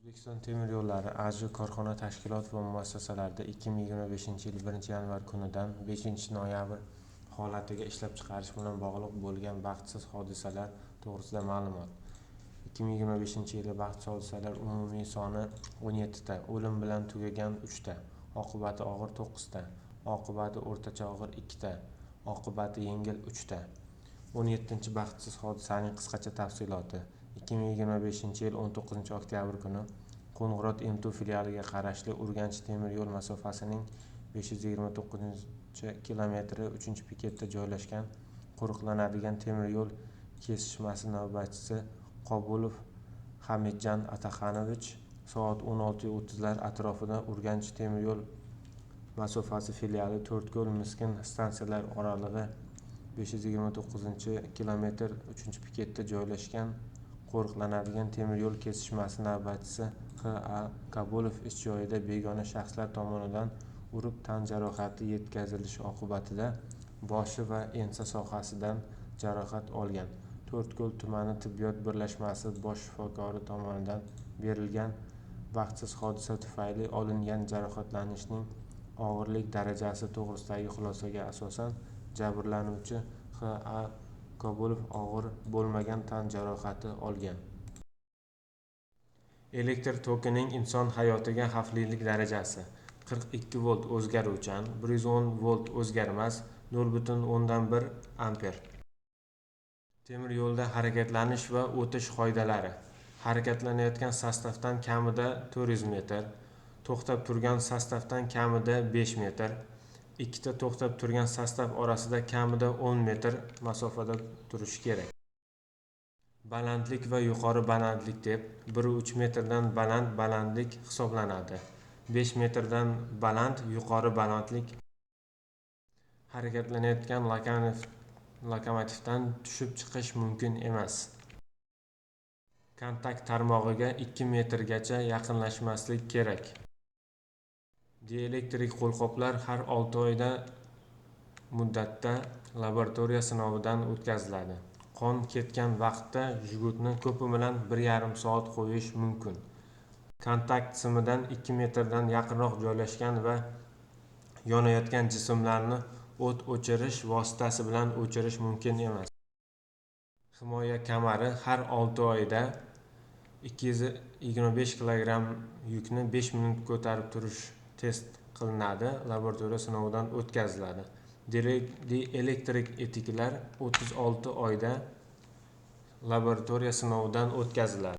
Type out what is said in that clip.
O'zbekiston temir yo'llari AJ korxona, tashkilot va muassasalarida 2025-yil 1-yanvar kunidan 5-noyabr holatiga ishlab chiqarish bilan bog'liq bo'lgan baxtsiz hodisalar to'g'risida ma'lumot. 2025-yili baxtsiz hodisalar umumiy soni 17 ta, o'lim bilan tugagan 3 ta, oqibati og'ir 9 ta, oqibati o'rtacha og'ir 2 ta, oqibati yengil 3 ta. 17-baxtsiz hodisaning qisqacha tafsiloti. 2025-yil 19-oktyabr kuni Qo'ng'irot MTU filialiga qarashli Urganch temir yo'l masofasining 529-kilometri 3-piketda joylashgan qo'riqlanadigan temir yo'l kesishmasi navbatchisi Qobulov Hamidjan Ataxanovich soat 16:30 lar atrofida Urganch temir yo'l masofasi filiali To'rtko'l Miskin stansiyalar oralig'i 529-kilometr 3-piketda joylashgan qo'riqlanadigan temir yo'l kesishmasi navbatchisi X. A. Kabulov ish joyida begona shaxslar tomonidan urib tan jarohati yetkazilishi oqibatida boshi va ensa sohasidan jarohat olgan. To'rtko'l tumani tibbiyot birlashmasi bosh shifokori tomonidan berilgan baxtsiz hodisa tufayli olingan jarohatlanishning og'irlik darajasi to'g'risidagi xulosaga asosan jabrlanuvchi X. A. Kabulov og'ir bo'lmagan tan jarohati olgan. Elektr tokining inson hayotiga xavflilik darajasi: 42 volt o'zgaruvchan, 110 volt o'zgarmas, 0,1 amper. Temir yo'lda harakatlanish va o'tish qoidalari: harakatlanayotgan sostavdan kamida 400 metr, to'xtab turgan sostavdan kamida 5 metr, ikkita to'xtab turgan sostav orasida kamida 10 metr masofada turishi kerak. Balandlik va yuqori balandlik deb 1,3 metrdan baland balandlik hisoblanadi, 5 metrdan baland yuqori balandlik. Harakatlanayotgan lokomotivdan tushib chiqish mumkin emas. Kontakt tarmog'iga 2 metrgacha yaqinlashmaslik kerak. Dielektrik qo'lqoplar har 6 oyda muddatda laboratoriya sinovidan o'tkaziladi. Qon ketgan vaqtda jgutni ko'pi bilan 1,5 soat qo'yish mumkin. Kontakt simidan 2 metrdan yaqinroq joylashgan va yonayotgan jismlarni o't o'chirish vositasi bilan o'chirish mumkin emas. Himoya kamari har 6 oyda 225 kilogramm yukni 5 minut ko'tarib turish test qilinadi, laboratoriya sinovidan o'tkaziladi. Dielektrik etiklar 36 oyda laboratoriya sinovidan o'tkaziladi.